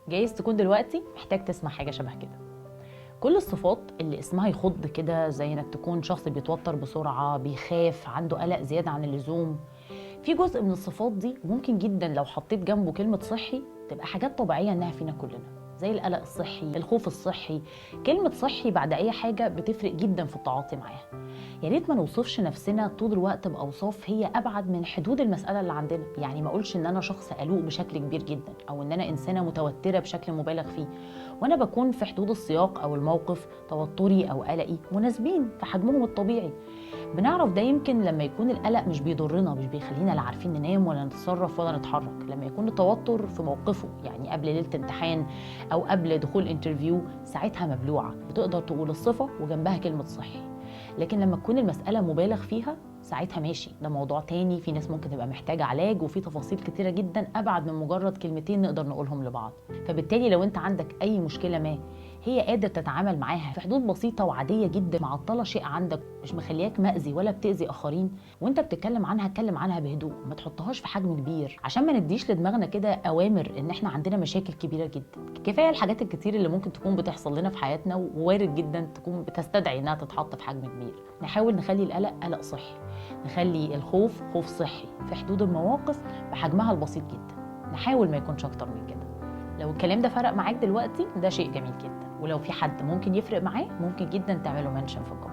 جايز تكون دلوقتي محتاج تسمع حاجة شبه كده. كل الصفات اللي اسمها يخض كده، زي انك تكون شخص بيتوتر بسرعة، بيخاف، عنده قلق زيادة عن اللزوم، في جزء من الصفات دي ممكن جدا لو حطيت جنبه كلمة صحي تبقى حاجات طبيعية انها فينا كلنا، زي القلق الصحي، الخوف الصحي. كلمة صحي بعد أي حاجة بتفرق جدا في التعاطي معاها. يا ريت ما نوصفش نفسنا طول الوقت بأوصاف هي أبعد من حدود المسألة اللي عندنا. يعني ما أقولش إن أنا شخص قلوق بشكل كبير جدا، أو إن أنا إنسانة متوترة بشكل مبالغ فيه، وأنا بكون في حدود السياق أو الموقف توتري أو قلقي مناسبين في حجمهم الطبيعي. بنعرف ده يمكن لما يكون القلق مش بيضرنا، مش بيخلينا لا عارفين ننام ولا نتصرف ولا نتحرك. لما يكون التوتر في موقفه، يعني قبل ليلة امتحان أو قبل دخول interview، ساعتها مبلوعة، بتقدر تقول الصفة وجنبها كلمة صحي. لكن لما تكون المسألة مبالغ فيها ساعتها ماشي، ده موضوع تاني. في ناس ممكن تبقى محتاجة علاج، وفي تفاصيل كتيرة جدا أبعد من مجرد كلمتين نقدر نقولهم لبعض. فبالتالي لو أنت عندك أي مشكلة ما هي قادر تتعامل معاها في حدود بسيطة وعادية جدا، معطلة شيء عندك، مش مخلياك مأذي ولا بتأذي آخرين، وانت بتتكلم عنها اتكلم عنها بهدوء، ما تحطهاش في حجم كبير، عشان ما نديش لدماغنا كده أوامر إن احنا عندنا مشاكل كبيرة جدا. كفاية الحاجات الكتير اللي ممكن تكون بتحصل لنا في حياتنا، ووارد جدا تكون بتستدعي إنها تتحط في حجم كبير. نحاول نخلي القلق قلق صحي، نخلي الخوف خوف صحي في حدود المواقف بحجمها البسيط جدا، نحاول ما يكونش أكتر من كده. لو الكلام ده فرق معاك دلوقتي ده شيء جميل جدا، ولو في حد ممكن يفرق معاه ممكن جدا تعمله mention في ال comment.